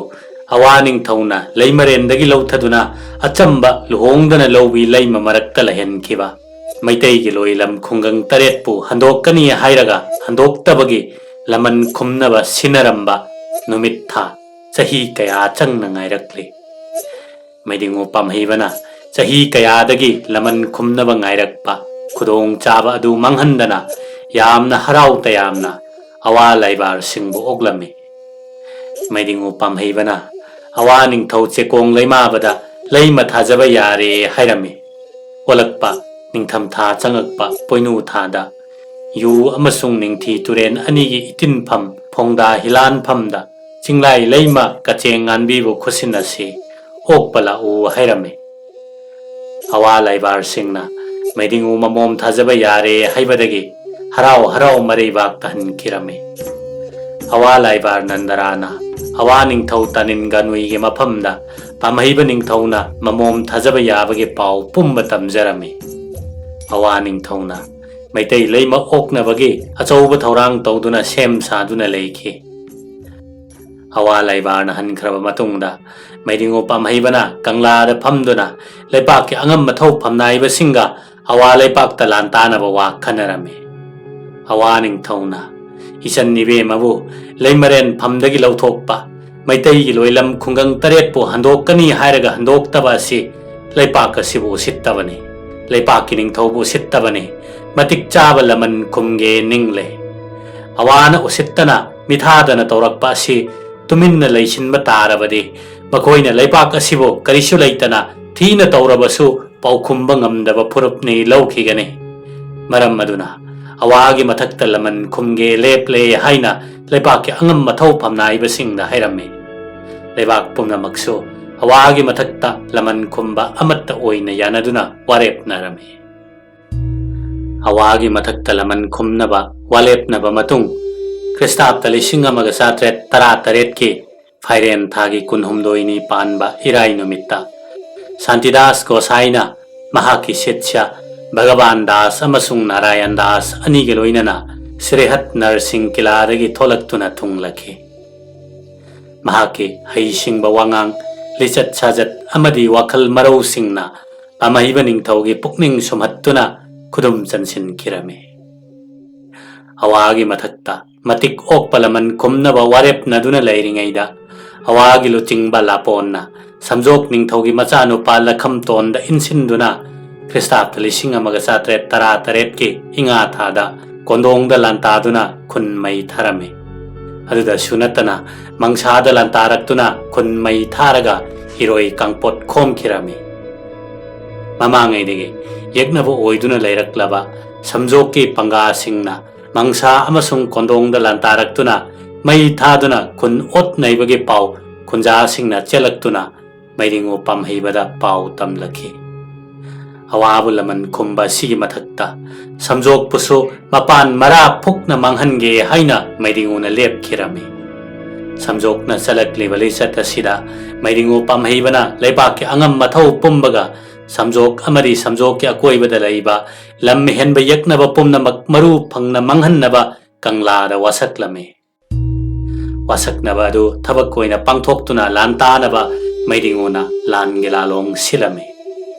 ꯑꯋꯥ ꯅꯤꯡꯊꯧꯅ ꯂꯩꯃꯔꯦꯟꯗꯒꯤ ꯂꯧꯊꯗꯨꯅ ꯑꯆꯝꯕ ꯂꯨꯍꯣꯡꯗꯅ ꯂꯧꯕꯤ ꯂꯩꯃ ꯃꯔꯛꯇ ꯂꯩꯍꯟꯈꯤꯕ ꯃꯩꯇꯩꯒꯤ ꯂꯣꯏꯂꯝ ꯈꯨꯡꯒꯪ ꯇꯔꯦꯠꯄꯨ ꯍꯟꯗꯣꯛꯀꯅꯤ ꯍꯥꯏꯔꯒ ꯍꯟꯗꯣꯛꯇꯕꯒꯤ ꯂꯃꯟ ꯈꯨꯝꯅꯕ ꯁꯤꯟꯅꯔꯝꯕ ꯅꯨꯃꯤꯠ ꯊꯥ ꯆꯍꯤ ꯀꯌꯥ ꯆꯪꯅ ꯉꯥꯏꯔꯛꯂꯤ꯫ ꯃꯩꯗꯤꯡꯉꯨ ꯄꯥꯝꯍꯩꯕꯅ ꯆꯍꯤ ꯀꯌꯥꯗꯒꯤ ꯂꯃꯟ ꯈꯨꯝꯅꯕ ꯉꯥꯏꯔꯛꯄ ꯈꯨꯗꯣꯡ ꯆꯥꯕ ꯑꯗꯨ ꯃꯥꯡꯍꯟꯗꯅ ꯌꯥꯝꯅ ꯍꯔꯥꯎ ꯇꯌꯥꯝꯅ ꯑꯋꯥ ꯂꯥꯏꯕꯥꯔꯁꯤꯡꯕꯨ ꯑꯣꯛꯂꯝꯃꯤ꯫ ꯃꯩꯗꯤꯡꯉꯨ ꯄꯥꯝꯍꯩꯕꯅ ꯑꯋꯥ ꯅꯤꯡꯊꯧ ꯆꯦꯀꯣꯡ ꯂꯩꯃꯥꯕꯗ ꯂꯩꯃ ꯊꯥꯖꯕ ꯌꯥꯔꯦ ꯍꯥꯏꯔꯝꯃꯤ꯫ ꯑꯣꯜꯂꯛꯄ ꯅꯤꯡꯊꯝꯊꯥ ꯆꯪꯉꯛꯄ ꯄꯣꯏꯅꯨ ꯊꯥꯗ ꯌꯨ ꯑꯃꯁꯨꯡ ꯅꯤꯡꯊꯤ ꯇꯨꯔꯦꯟ ꯑꯅꯤꯒꯤ ꯏꯇꯤꯟꯐꯝ ꯐꯣꯡꯗꯥ ꯍꯤꯂꯥꯟꯐꯝꯗ ꯆꯤꯡꯂꯥꯏ ꯂꯩꯃ ꯀꯆꯦꯡ ꯉꯥꯟꯕꯤꯕꯨ ꯈꯨꯠꯁꯤꯟꯅꯁꯤ, ꯑꯣꯛꯄ ꯂꯥꯛꯎ ꯍꯥꯏꯔꯝꯃꯤ꯫ ꯑꯋꯥ ꯂꯥꯏꯕꯥꯔꯁꯤꯡꯅ ꯃꯩꯗꯤꯡꯉꯨ ꯃꯃꯣꯝ ꯊꯥꯖꯕ ꯌꯥꯔꯦ ꯍꯥꯏꯕꯗꯒꯤ ꯍꯔꯥꯎ ꯍꯔꯥꯎ ꯃꯔꯩꯕꯥꯛ ꯇꯥꯍꯟꯈꯤꯔꯝꯃꯤ꯫ ꯑꯋꯥ ꯂꯥꯏꯕꯥꯔ ꯅꯟꯗꯔꯥꯅ ꯑꯋꯥ ꯅꯤꯡꯊꯧ ꯇꯥꯅꯤꯟ ꯒꯥꯅꯨꯏꯒꯤ ꯃꯐꯝꯗ ꯄꯥꯝꯍꯩꯕ ꯅꯤꯡꯊꯧꯅ ꯃꯃꯣꯝ ꯊꯥꯖꯕ ꯌꯥꯕꯒꯤ ꯄꯥꯎ ꯄꯨꯝꯕ ꯇꯝꯖꯔꯝꯃꯤ꯫ ꯑꯋꯥ ꯅꯤꯡꯊꯧꯅ ꯃꯩꯇꯩ ꯂꯩꯃ ꯑꯣꯛꯅꯕꯒꯤ ꯑꯆꯧꯕ ꯊꯧꯔꯥꯡ ꯇꯧꯗꯨꯅ ꯁꯦꯝ ꯁꯥꯗꯨꯅ ꯂꯩꯈꯤ꯫ ꯑꯋꯥ ꯂꯥꯏꯕꯥꯔꯅ ꯍꯟꯈ꯭ꯔꯕ ꯃꯇꯨꯡꯗ ꯃꯩꯗꯤꯡꯉꯨ ꯄꯥꯝꯍꯩꯕꯅ ꯀꯪꯂꯥꯗ ꯐꯝꯗꯨꯅ ꯂꯩꯄꯥꯛꯀꯤ ꯑꯉꯝ ꯑꯊꯧ ꯐꯝꯅꯥꯏꯕꯁꯤꯡꯒ ꯑꯋꯥ ꯂꯩꯄꯥꯛꯇ ꯂꯥꯟꯇꯥꯅꯕ ꯋꯥ ꯈꯟꯅꯔꯝꯃꯤ꯫ ꯑꯋꯥ ꯅꯤꯡꯊꯧꯅ ꯏꯆꯟ ꯏꯕꯦꯝꯃꯕꯨ ꯂꯩꯃꯔꯦꯟ ꯐꯝꯗꯒꯤ ꯂꯧꯊꯣꯛꯄ ꯃꯩꯇꯩꯒꯤ ꯂꯣꯏꯂꯝ ꯈꯨꯡꯒꯪ ꯇꯔꯦꯠꯄꯨ ꯍꯟꯗꯣꯛꯀꯅꯤ ꯍꯥꯏꯔꯒ ꯍꯟꯗꯣꯛꯇꯕ ꯑꯁꯤ ꯂꯩꯄꯥꯛ ꯑꯁꯤꯕꯨ ꯎꯁꯤꯠꯇꯕꯅꯤ, ꯂꯩꯄꯥꯛꯀꯤ ꯅꯤꯡꯊꯧꯕꯨ ꯎꯁꯤꯠꯇꯕꯅꯤ, ꯃꯇꯤꯛ ꯆꯥꯕ ꯂꯃꯟ ꯈꯨꯝꯒꯦ ꯅꯤꯡꯂꯦ꯫ ꯑꯋꯥꯅ ꯎꯁꯤꯠꯇꯅ ꯃꯤꯊꯥꯗꯅ ꯇꯧꯔꯛꯄ ꯑꯁꯤ ꯇꯨꯃꯤꯟꯅ ꯂꯩꯁꯤꯟꯕ ꯇꯥꯔꯕꯗꯤ ꯃꯈꯣꯏꯅ ꯂꯩꯄꯥꯛ ꯑꯁꯤꯕꯨ ꯀꯔꯤꯁꯨ ꯂꯩꯇꯅ ꯊꯤꯅ ꯇꯧꯔꯕꯁꯨ ꯄꯥꯎꯈꯨꯝꯕ ꯉꯝꯗꯕ ꯐꯨꯔꯨꯞꯅꯤ ꯂꯧꯈꯤꯒꯅꯤ꯫ ꯃꯔꯝ ꯑꯗꯨꯅ ꯑꯋꯥꯒꯤ ꯃꯊꯛꯇ ꯂꯃꯟ ꯈꯨꯝꯒꯦ ꯂꯦꯞꯂꯦ ꯍꯥꯏꯅ ꯂꯩꯕꯥꯛꯀꯤ ꯑꯉꯝ ꯑꯊꯧ ꯐꯝꯅꯥꯏꯕꯁꯤꯡꯗ ꯍꯥꯏꯔꯝꯃꯤ꯫ ꯂꯩꯕꯥꯛ ꯄꯨꯝꯅꯃꯛꯁꯨ ꯑꯋꯥꯒꯤ ꯃꯊꯛꯇ ꯂꯃꯟ ꯈꯨꯝꯕ ꯑꯃꯠꯇ ꯑꯣꯏꯅ ꯌꯥꯅꯗꯨꯅ ꯋꯥꯔꯦꯞꯅꯔꯝꯃꯤ꯫ ꯑꯋꯥꯒꯤ ꯃꯊꯛꯇ ꯂꯃꯟ ꯈꯨꯝꯅꯕ ꯋꯥꯂꯦꯞꯅꯕ ꯃꯇꯨꯡ, ꯈ꯭ꯔꯤꯁꯇꯥꯕꯇ ꯂꯤꯁꯤꯡ ꯑꯃꯒ ꯆꯥꯇ꯭ꯔꯦꯠ ꯇꯔꯥ ꯇꯔꯦꯠꯀꯤ ꯐꯥꯏꯔꯦꯟ ꯊꯥꯒꯤ ꯀꯨꯟꯍꯨꯝꯗꯣꯏꯅꯤ ꯄꯥꯟꯕ ꯏꯔꯥꯏ ꯅꯨꯃꯤꯠꯇ ꯁꯥꯟꯇꯤꯗꯥꯁ ꯒꯣꯁꯥꯏꯅ ꯃꯍꯥꯛꯀꯤ ꯁꯤꯠꯁ꯭ꯌ ꯚꯒꯕꯥꯟ ꯗꯥꯁ ꯑꯃꯁꯨꯡ ꯅꯥꯔꯥꯌꯟ ꯗꯥꯁ ꯑꯅꯤꯒ ꯂꯣꯏꯅꯅ ꯁ꯭ꯔꯤꯍꯠ ꯅꯔꯁꯤꯡ ꯀꯤꯂꯥꯗꯒꯤ ꯊꯣꯛꯂꯛꯇꯨꯅ ꯊꯨꯡꯂꯈꯤ꯫ ꯃꯍꯥꯛꯀꯤ ꯍꯩꯁꯤꯡꯕ ꯋꯥꯉꯥꯡ, ꯂꯤꯆꯠ ꯁꯥꯖꯠ ꯑꯃꯗꯤ ꯋꯥꯈꯜ ꯃꯔꯧꯁꯤꯡꯅ ꯄꯥꯝꯍꯩꯕ ꯅꯤꯡꯊꯧꯒꯤ ꯄꯨꯛꯅꯤꯡ ꯁꯨꯝꯍꯠꯇꯨꯅ ꯈꯨꯗꯨꯝ ꯆꯟꯁꯤꯟꯈꯤꯔꯝꯃꯤ꯫ ꯑꯋꯥꯒꯤ ꯃꯊꯛꯇ ꯃꯇꯤꯛ ꯑꯣꯛꯄ ꯂꯃꯟ ꯈꯨꯝꯅꯕ ꯋꯥꯔꯦꯞꯅꯗꯨꯅ ꯂꯩꯔꯤꯉꯩꯗ, ꯑꯋꯥꯒꯤ ꯂꯨꯆꯤꯡꯕ ꯂꯥꯄꯣꯟꯅ ꯁꯝꯖꯣꯛ ꯅꯤꯡꯊꯧꯒꯤ ꯃꯆꯥꯅꯨꯄꯥ ꯂꯈꯝꯇꯣꯟꯗ ꯏꯟꯁꯤꯟꯗꯨꯅ ꯈ꯭ꯔꯤꯁꯇꯥꯕꯇ ꯂꯤꯁꯤꯡ ꯑꯃꯒ ꯆꯥꯇ꯭ꯔꯦꯠ ꯇꯔꯥ ꯇꯔꯦꯠꯀꯤ ꯏꯉꯥ ꯊꯥꯗ ꯀꯣꯟꯗꯣꯡꯗ ꯂꯥꯟꯇꯥꯗꯨꯅ ꯈꯨꯟ ꯃꯩ ꯊꯥꯔꯝꯃꯤ꯫ ꯑꯗꯨꯗꯁꯨ ꯅꯠꯇꯅ ꯃꯪꯁꯥꯗ ꯂꯥꯟꯇꯥꯔꯛꯇꯨꯅ ꯈꯨꯟ ꯃꯩ ꯊꯥꯔꯒ ꯏꯔꯣꯏ ꯀꯥꯡꯄꯣꯠ ꯈꯣꯝꯈꯤꯔꯝꯃꯤ꯫ ꯃꯃꯥꯡꯉꯩꯗꯒꯤ ꯌꯦꯛꯅꯕ ꯑꯣꯏꯗꯨꯅ ꯂꯩꯔꯛꯂꯕ ꯁꯝꯖꯣꯛꯀꯤ ꯄꯪꯒꯥꯁꯤꯡꯅ ꯃꯪꯁꯥ ꯑꯃꯁꯨꯡ ꯀꯣꯟꯗꯣꯡꯗ ꯂꯥꯟꯇꯥꯔꯛꯇꯨꯅ ꯃꯩ ꯊꯥꯗꯨꯅ ꯈꯨꯟ ꯑꯣꯠ ꯅꯩꯕꯒꯤ ꯄꯥꯎ ꯈꯨꯟꯖꯥꯁꯤꯡꯅ ꯆꯦꯜꯂꯛꯇꯨꯅ ꯃꯩꯗꯤꯡꯉꯨ ꯄꯥꯝꯍꯩꯕꯗ ꯄꯥꯎ ꯇꯝꯂꯛꯈꯤ꯫ ꯑꯋꯥꯕ ꯂꯃꯟ ꯈꯨꯝꯕ ꯑꯁꯤꯒꯤ ꯃꯊꯛꯇ ꯁꯝꯖꯣꯛꯄꯨꯁꯨ ꯃꯄꯥꯟ ꯃꯔꯥ ꯐꯨꯛꯅ ꯃꯥꯡꯍꯟꯒꯦ ꯍꯥꯏꯅ ꯃꯩꯗꯤꯡꯉꯨꯅ ꯂꯦꯞꯈꯤꯔꯝꯃꯤ꯫ ꯁꯝꯖꯣꯛꯅ ꯆꯠꯂꯛꯂꯤꯕ ꯂꯤꯆꯠ ꯑꯁꯤꯗ ꯃꯩꯗꯤꯡꯉꯨ ꯄꯥꯝꯍꯩꯕꯅ ꯂꯩꯕꯥꯛꯀꯤ ꯑꯉꯝ ꯑꯊꯧ ꯄꯨꯝꯕꯒ ꯁꯝꯖꯣꯛ ꯑꯃꯗꯤ ꯁꯝꯖꯣꯛꯀꯤ ꯑꯀꯣꯏꯕꯗ ꯂꯩꯕ ꯂꯝ ꯍꯦꯟꯕ ꯌꯦꯛꯅꯕ ꯄꯨꯝꯅꯃꯛ ꯃꯔꯨ ꯐꯪꯅ ꯃꯥꯡꯍꯟꯅꯕ ꯀꯪꯂꯥꯗ ꯋꯥꯁꯛꯂꯝꯃꯤ꯫ ꯋꯥꯁꯛꯅꯕ ꯑꯗꯨ ꯊꯕꯛ ꯑꯣꯏꯅ ꯄꯥꯡꯊꯣꯛꯇꯨꯅ ꯂꯥꯟ ꯇꯥꯅꯕ ꯃꯩꯗꯤꯡꯉꯨꯅ ꯂꯥꯟꯒꯤ ꯂꯥꯂꯣꯡ ꯁꯤꯜꯂꯝꯃꯤ꯫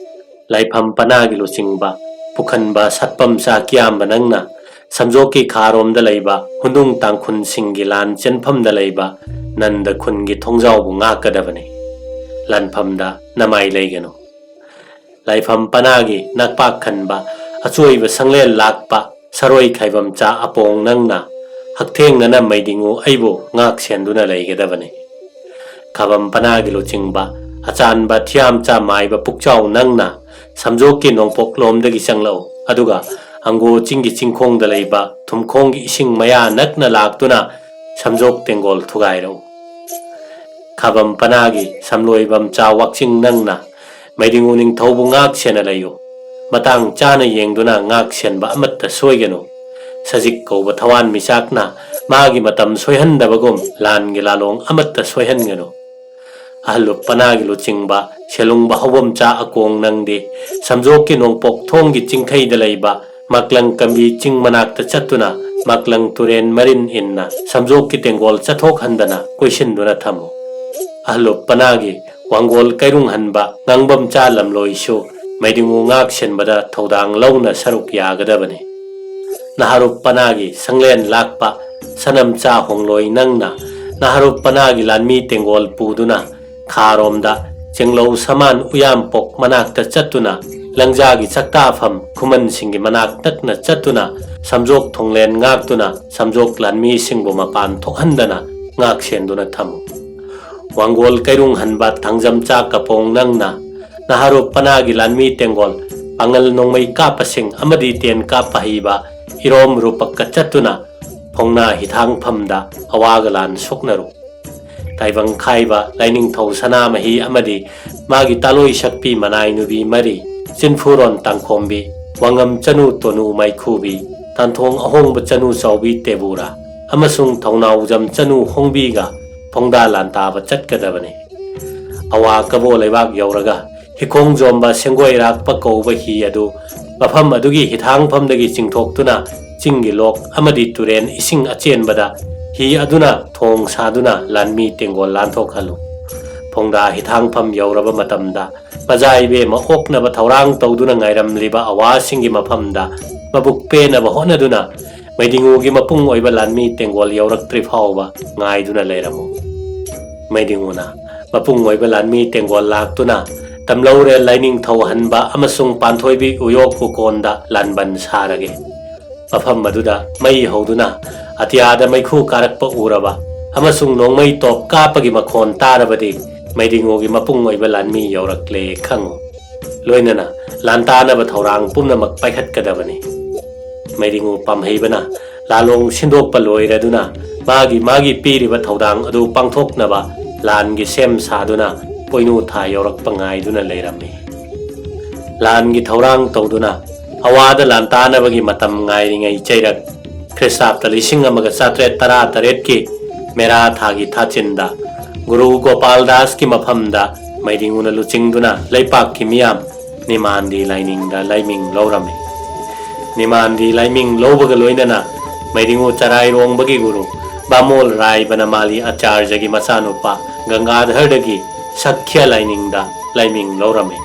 ꯂꯥꯏꯐꯝ ꯄꯅꯥꯒꯤ ꯂꯨꯆꯤꯡꯕ ꯄꯨꯈꯟꯕ ꯁꯠꯄꯝꯆꯥ ꯀꯤꯌꯥꯝꯕ ꯅꯪꯅ ꯁꯝꯖꯣꯛꯀꯤ ꯈꯥꯔꯣꯝꯗ ꯂꯩꯕ ꯍꯨꯟꯗꯨꯡ ꯇꯥꯡꯈꯨꯜꯁꯤꯡꯒꯤ ꯂꯥꯟ ꯆꯦꯟꯐꯝꯗ ꯂꯩꯕ ꯅꯟꯗ ꯈꯨꯟꯒꯤ ꯊꯣꯡꯖꯥꯎꯕꯨ ꯉꯥꯛꯀꯗꯕꯅꯤ꯫ ꯂꯥꯟꯐꯝꯗ ꯅꯃꯥꯏ ꯂꯩꯒꯅꯨ꯫ ꯂꯥꯏꯐꯝ ꯄꯅꯥꯒꯤ ꯅꯛꯄꯥꯛ ꯈꯟꯕ ꯑꯆꯣꯏꯕ ꯁꯪꯂꯦꯟ ꯂꯥꯛꯄ ꯁꯔꯣꯏ ꯈꯥꯏꯕꯝꯆꯥ ꯑꯄꯣꯡ ꯅꯪꯅ ꯍꯛꯊꯦꯡꯅꯅ ꯃꯩꯗꯤꯡꯉꯨ ꯑꯩꯕꯨ ꯉꯥꯛ ꯁꯦꯟꯗꯨꯅ ꯂꯩꯒꯗꯕꯅꯤ꯫ ꯈꯥꯕꯝ ꯄꯅꯥꯒꯤ ꯂꯨꯆꯤꯡꯕ ꯑꯆꯥꯟꯕ ꯊꯤꯌꯥꯝꯆꯥ ꯃꯥꯏꯕ ꯄꯨꯛꯆꯥꯎ ꯅꯪꯅ ꯁꯝꯖꯣꯛꯀꯤ ꯅꯣꯡꯄꯣꯛꯂꯣꯝꯗꯒꯤ ꯆꯪꯂꯛꯎ, ꯑꯗꯨꯒ ꯑꯪꯒꯣ ꯆꯤꯡꯒꯤ ꯆꯤꯡꯈꯣꯡꯗ ꯂꯩꯕ ꯊꯨꯝꯈꯣꯡꯒꯤ ꯏꯁꯤꯡ ꯃꯌꯥ ꯅꯛꯅ ꯂꯥꯛꯇꯨꯅ ꯁꯝꯖꯣꯛ ꯇꯦꯡꯒꯣꯜ ꯊꯨꯒꯥꯏꯔꯛꯎ꯫ ꯈꯥꯕꯝ ꯄꯅꯥꯒꯤ ꯁꯝꯂꯣꯏꯕꯝꯆꯥ ꯋꯥꯛꯆꯤꯡ ꯅꯪꯅ ꯃꯩꯗꯤꯡꯉꯨ ꯅꯤꯡꯊꯧꯕꯨ ꯉꯥꯛ ꯁꯦꯟꯅ ꯂꯩꯌꯨ꯫ ꯃꯇꯥꯡ ꯆꯥꯅ ꯌꯦꯡꯗꯨꯅ ꯉꯥꯛ ꯁꯦꯟꯕ ꯑꯃꯠꯇ ꯁꯣꯏꯒꯅꯨ꯫ ꯁꯖꯤꯛ ꯀꯧꯕ ꯊꯋꯥꯟ ꯃꯤꯆꯥꯛꯅ ꯃꯥꯒꯤ ꯃꯇꯝ ꯁꯣꯏꯍꯟꯗꯕꯒꯨꯝ ꯂꯥꯟꯒꯤ ꯂꯥꯂꯣꯡ ꯑꯃꯠꯇ ꯁꯣꯏꯍꯟꯒꯅꯨ꯫ ꯑꯍꯜ ꯂꯨꯞ ꯄꯅꯥꯒꯤ ꯂꯨꯆꯤꯡꯕ ꯁꯦꯂꯨꯡꯕ ꯍꯧꯕꯝꯆꯥ ꯑꯀꯣꯡ ꯅꯪꯗꯤ ꯁꯝꯖꯣꯛꯀꯤ ꯅꯣꯡꯄꯣꯛ ꯊꯣꯡꯒꯤ ꯆꯤꯡꯈꯩꯗ ꯂꯩꯕ ꯃꯥꯛꯂꯪ ꯀꯝꯕꯤ ꯆꯤꯡ ꯃꯅꯥꯛꯇ ꯆꯠꯇꯨꯅ ꯃꯥꯛꯂꯪ ꯇꯨꯔꯦꯟ ꯃꯔꯤꯟ ꯏꯟꯅ ꯁꯝꯖꯣꯛꯀꯤ ꯇꯦꯡꯒꯣꯜ ꯆꯠꯊꯣꯛꯍꯟꯗꯅ ꯀꯣꯏꯁꯤꯟꯗꯨꯅ ꯊꯝꯃꯨ꯫ ꯑꯍꯜꯂꯨꯞ ꯄꯅꯥꯒꯤ ꯋꯥꯡꯒꯣꯜ ꯀꯩꯔꯨꯡ ꯍꯟꯕ ꯉꯥꯡꯕꯝꯆꯥ ꯂꯝꯂꯣꯏꯁꯨ ꯃꯩꯗꯤꯡꯉꯨ ꯉꯥꯛ ꯁꯦꯟꯕꯗ ꯊꯧꯗꯥꯡ ꯂꯧꯅ ꯁꯔꯨꯛ ꯌꯥꯒꯗꯕꯅꯤ꯫ ꯅꯍꯥꯔꯨꯞ ꯄꯅꯥꯒꯤ ꯁꯪꯂꯦꯟ ꯂꯥꯛꯄ ꯁꯅꯝꯆꯥ ꯍꯣꯡꯂꯣꯏ ꯅꯪꯅ ꯅꯍꯥꯔꯨꯞ ꯄꯅꯥꯒꯤ ꯂꯥꯟꯃꯤ ꯇꯦꯡꯒꯣꯜ ꯄꯨꯗꯨꯅ ꯈꯥꯔꯣꯝꯗ ꯆꯦꯡꯂꯧ ꯁꯃꯥꯟ ꯎꯌꯥꯝꯄꯣꯛ ꯃꯅꯥꯛꯇ ꯆꯠꯇꯨꯅ, ꯂꯪꯖꯥꯒꯤ ꯆꯥꯛꯇꯥꯐꯝ ꯈꯨꯃꯟꯁꯤꯡꯒꯤ ꯃꯅꯥꯛ ꯅꯛꯅ ꯆꯠꯇꯨꯅ, ꯁꯝꯖꯣꯛ ꯊꯣꯡꯂꯦꯟ ꯉꯥꯛꯇꯨꯅ, ꯁꯝꯖꯣꯛ ꯂꯥꯟꯃꯤꯁꯤꯡꯕꯨ ꯃꯄꯥꯟ ꯊꯣꯛꯍꯟꯗꯅ ꯉꯥꯛ ꯁꯦꯟꯗꯨꯅ ꯊꯝꯃꯨ꯫ ꯋꯥꯡꯒꯣꯜ ꯀꯩꯔꯨꯡ ꯍꯟꯕ ꯊꯥꯡꯖꯝꯆꯥ ꯀꯄꯣꯡ ꯅꯪꯅ ꯅꯍꯥꯔꯨꯞ ꯄꯅꯥꯒꯤ ꯂꯥꯟꯃꯤ ꯇꯦꯡꯒꯣꯜ, ꯄꯥꯡꯒꯜ ꯅꯣꯡꯃꯩ ꯀꯥꯞꯄꯁꯤꯡ ꯑꯃꯗꯤ ꯇꯦꯟ ꯀꯥꯞꯄ ꯍꯩꯕ ꯏꯔꯣꯝ ꯔꯨꯄꯛꯀ ꯆꯠꯇꯨꯅ ꯐꯣꯡꯅꯥ ꯍꯤꯊꯥꯡꯐꯝꯗ ꯑꯋꯥꯒ ꯂꯥꯟ ꯁꯣꯛꯅꯔꯨ꯫ ꯇꯥꯏꯕꯪ ꯈꯥꯏꯕ ꯂꯥꯏꯅꯤꯡꯊꯧ ꯁꯅꯥꯃꯍꯤ ꯑꯃꯗꯤ ꯃꯥꯒꯤ ꯇꯥꯂꯣꯏ ꯁꯛꯄꯤ ꯃꯅꯥꯏ ꯅꯨꯕꯤ ꯃꯔꯤ, ꯆꯤꯟꯐꯨꯔꯣꯟ ꯇꯥꯡꯈꯣꯝꯕꯤ, ꯋꯥꯉꯝ ꯆꯅꯨ ꯇꯣꯅꯨ ꯃꯩꯈꯨꯕꯤ, ꯇꯥꯟꯊꯣꯡ ꯑꯍꯣꯡꯕ ꯆꯅꯨ ꯆꯥꯎꯕꯤ ꯇꯦꯕꯨꯔꯥ ꯑꯃꯁꯨꯡ ꯊꯧꯅꯥꯎꯖꯝ ꯆꯅꯨ ꯍꯣꯡꯕꯤꯒ ꯐꯣꯡꯗꯥ ꯂꯥꯟꯇꯥꯕ ꯆꯠꯀꯗꯕꯅꯤ꯫ ꯑꯋꯥ ꯀꯕꯣ ꯂꯩꯕꯥꯛ ꯌꯧꯔꯒ ꯍꯤꯈꯣꯡ ꯖꯣꯝꯕ ꯁꯦꯡꯒꯣꯏꯔꯥꯛꯄ ꯀꯧꯕ ꯍꯤ ꯑꯗꯨ ꯃꯐꯝ ꯑꯗꯨꯒꯤ ꯍꯤꯊꯥꯡꯐꯝꯗꯒꯤ ꯆꯤꯡꯊꯣꯛꯇꯨꯅ ꯆꯤꯡꯒꯤ ꯂꯣꯛ ꯑꯃꯗꯤ ꯇꯨꯔꯦꯟ ꯏꯁꯤꯡ ꯑꯆꯦꯟꯕꯗ ꯍꯤ ꯑꯗꯨꯅ ꯊꯣꯡ ꯁꯥꯗꯨꯅ ꯂꯥꯟꯃꯤ ꯇꯦꯡꯒꯣꯜ ꯂꯥꯟꯊꯣꯛꯍꯜꯂꯨ꯫ ꯐꯣꯡꯗꯥ ꯍꯤꯊꯥꯡꯐꯝ ꯌꯧꯔꯕ ꯃꯇꯝꯗ ꯃꯖꯥ ꯏꯕꯦꯝꯃ ꯑꯣꯛꯅꯕ ꯊꯧꯔꯥꯡ ꯇꯧꯗꯨꯅ ꯉꯥꯏꯔꯝꯂꯤꯕ ꯑꯋꯥꯁꯤꯡꯒꯤ ꯃꯐꯝꯗ ꯃꯕꯨꯛ ꯄꯦꯟꯅꯕ ꯍꯣꯠꯅꯗꯨꯅ ꯃꯩꯗꯤꯡꯉꯨꯒꯤ ꯃꯄꯨꯡ ꯑꯣꯏꯕ ꯂꯥꯟꯃꯤ ꯇꯦꯡꯒꯣꯜ ꯌꯧꯔꯛꯇ꯭ꯔꯤ ꯐꯥꯎꯕ ꯉꯥꯏꯗꯨꯅ ꯂꯩꯔꯝꯃꯨ꯫ ꯃꯩꯗꯤꯡꯉꯨꯅ ꯃꯄꯨꯡ ꯑꯣꯏꯕ ꯂꯥꯟꯃꯤ ꯇꯦꯡꯒꯣꯜ ꯂꯥꯛꯇꯨꯅ ꯇꯝꯂꯧꯔꯦꯜ ꯂꯥꯏꯅꯤꯡꯊꯧ ꯍꯟꯕ ꯑꯃꯁꯨꯡ ꯄꯥꯟꯊꯣꯏꯕꯤ ꯎꯌꯣꯛ ꯎꯀꯣꯟꯗ ꯂꯥꯟꯕꯟ ꯁꯥꯔꯒꯦ꯫ ꯃꯐꯝ ꯑꯗꯨꯗ ꯃꯩ ꯍꯧꯗꯨꯅ ꯑꯇꯤꯌꯥꯗ ꯃꯩꯈꯨ ꯀꯥꯔꯛꯄ ꯎꯔꯕ ꯑꯃꯁꯨꯡ ꯅꯣꯡꯃꯩ ꯇꯣꯞ ꯀꯥꯞꯄꯒꯤ ꯃꯈꯣꯟ ꯇꯥꯔꯕꯗꯤ ꯃꯩꯗꯤꯡꯉꯨꯒꯤ ꯃꯄꯨꯡ ꯑꯣꯏꯕ ꯂꯥꯟꯃꯤ ꯌꯧꯔꯛꯂꯦ ꯈꯪꯉꯨ꯫ ꯂꯣꯏꯅꯅ ꯂꯥꯟꯇꯥꯅꯕ ꯊꯧꯔꯥꯡ ꯄꯨꯝꯅꯃꯛ ꯄꯥꯏꯈꯠꯀꯗꯕꯅꯤ꯫ ꯃꯩꯗꯤꯡꯉꯨ ꯄꯥꯝꯍꯩꯕꯅ ꯂꯥꯂꯣꯡ ꯁꯤꯟꯗꯣꯛꯄ ꯂꯣꯏꯔꯗꯨꯅ ꯃꯥꯒꯤ ꯃꯥꯒꯤ ꯄꯤꯔꯤꯕ ꯊꯧꯗꯥꯡ ꯑꯗꯨ ꯄꯥꯡꯊꯣꯛꯅꯕ ꯂꯥꯟꯒꯤ ꯁꯦꯝ ꯁꯥꯗꯨꯅ ꯄꯣꯏꯅꯨ ꯊꯥ ꯌꯧꯔꯛꯄ ꯉꯥꯏꯗꯨꯅ ꯂꯩꯔꯝꯃꯤ꯫ ꯂꯥꯟꯒꯤ ꯊꯧꯔꯥꯡ ꯇꯧꯗꯨꯅ ꯑꯋꯥꯗ ꯂꯥꯟꯇꯥꯅꯕꯒꯤ ꯃꯇꯝ ꯉꯥꯏꯔꯤꯉꯩ ꯆꯩꯔꯛ ꯈ꯭ꯔꯤꯁꯇꯥꯕꯇ ꯂꯤꯁꯤꯡ ꯑꯃꯒ ꯆꯥꯇ꯭ꯔꯦꯠ ꯇꯔꯥ ꯇꯔꯦꯠꯀꯤ ꯃꯦꯔꯥ ꯊꯥꯒꯤ ꯊꯥꯆꯤꯟꯗ ꯒꯨꯔꯨ ꯒꯣꯄꯥꯜ ꯗꯥꯁꯀꯤ ꯃꯐꯝꯗ ꯃꯩꯗꯤꯡꯉꯨꯅ ꯂꯨꯆꯤꯡꯗꯨꯅ ꯂꯩꯄꯥꯛꯀꯤ ꯃꯤꯌꯥꯝ ꯅꯤꯃꯥꯟꯗꯤ ꯂꯥꯏꯅꯤꯡꯗ ꯂꯥꯏꯃꯤꯡ ꯂꯧꯔꯝꯃꯤ꯫ ꯅꯤꯃꯥꯟꯗꯤ ꯂꯥꯏꯃꯤꯡ ꯂꯧꯕꯒ ꯂꯣꯏꯅꯅ ꯃꯩꯔꯤꯉꯨ ꯆꯔꯥꯏꯔꯣꯡꯕꯒꯤ ꯒꯨꯔꯨ ꯕꯥꯃꯣꯜ ꯔꯥꯏ ꯕꯅꯃꯥꯂꯤ ꯑꯆꯥꯔꯌꯒꯤ ꯃꯆꯥꯅꯨꯄꯥ ꯒꯪꯒꯥꯙꯔꯗꯒꯤ ꯁꯛꯈ꯭ꯌ ꯂꯥꯏꯅꯤꯡꯗ ꯂꯥꯏꯃꯤꯡ ꯂꯧꯔꯝꯃꯤ꯫